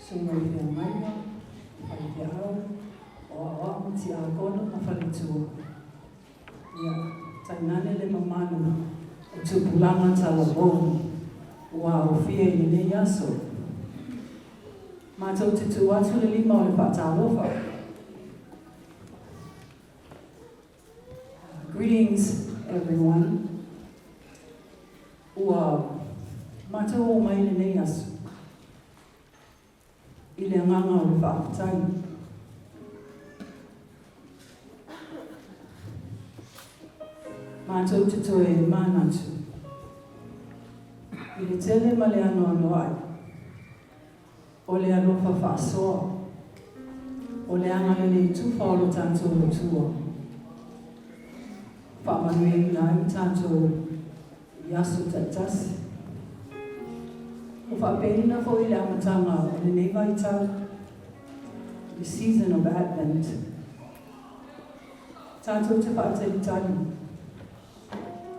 Susuga i feagaiga, faifeau, o aoao ma tiakono ma faletua, ia, tainane le mamalu o tupulaga talavou ua aofia i lenei aso. Matou te tuu atu le lima o le faatalofa. Greetings everyone. Ua matou omai i lenei aso i le agaga o le faafetai. Matou te toe manatu i le tele ma le anoanoai o le alofa faasoa, o le agalelei tufa o lo tatou Atua, faamanuiaina ai tatou i aso taitasi. Ua faapeina foi le amataga o lenei vaitau, the season of Advent. Tatou te faatalitali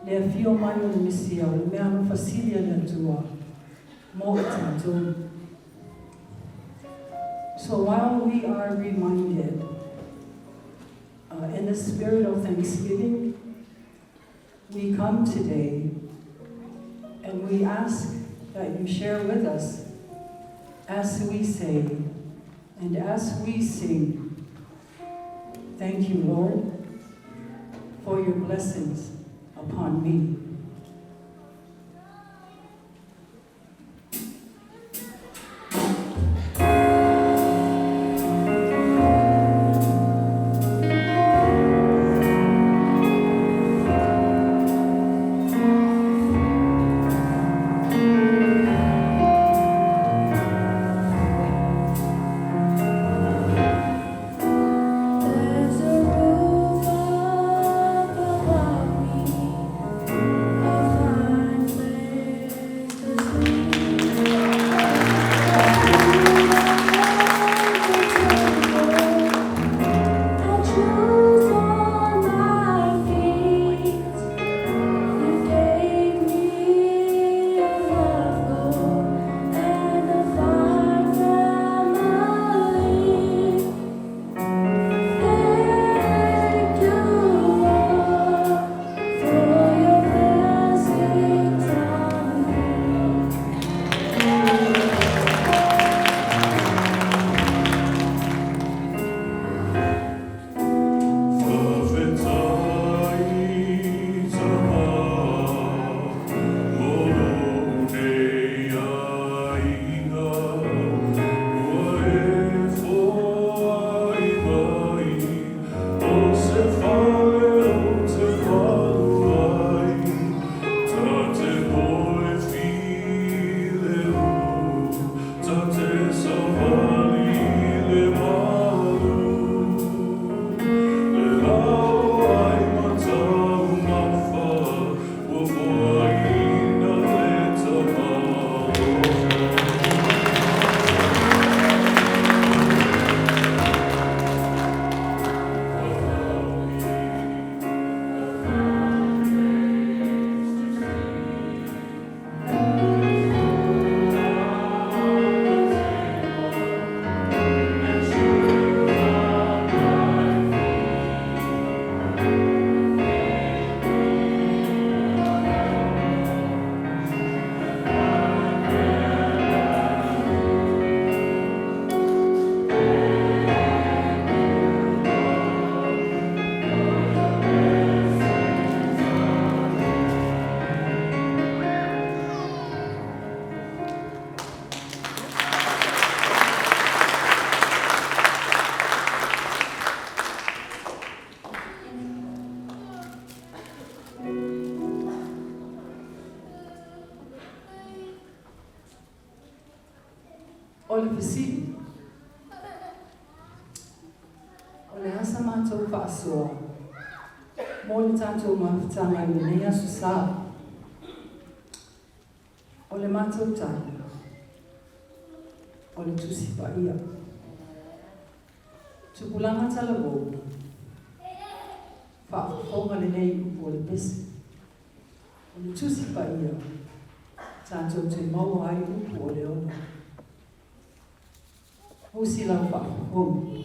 le afio mai o le Mesia, o le meaalofa sili a le Atua mo i tatou. So while we are reminded in the spirit of thanksgiving, we come today and we ask that you share with us as we say and as we sing, thank you, Lord, for your blessings upon me. There's a roof up above me, a fine place to sleep. And shoes on my feet. You gave me a love gold and a fine family. Thank you, Lord, for your blessings on me. Faafetai Tama mo lou nei aiga, ua e foai mai o se fale ou te malu ai, ta te moe filemu, ta te savali i le malu. Le lau ai ma taumafa, ua foaina le Tama O le fesili, O le a sa matou faasoa mo le tatou mafutaga i lenei Aso Sa? O le matou tali, O le Tusi Paia. Tupulaga talavou, faafofoga lelei i upu o le pese. O le Tusi Paia tatou te maua ai upu o le ola. Usi lau faafofoga.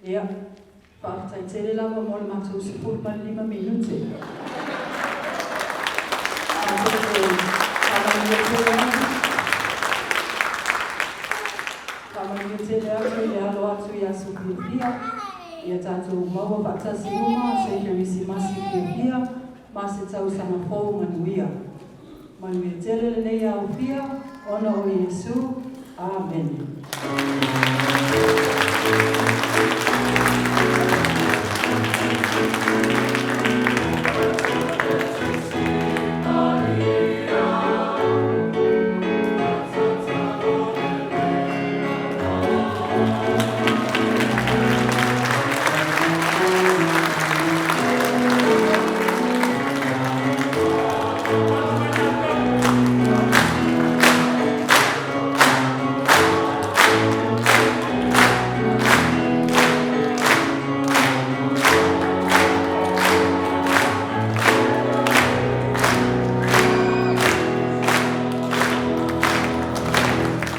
Ia, faafetai tele lava mo le matou 15 minute. Matou te faamanuia tele atu. Faamanuia tele atu i le alo atu i aso fiafia. Ia tatou maua faatasi uma se Kerisimasi fiafia ma se tausaga fou manuia. Manuia tele lenei aofia, ona o Iesu. Amene.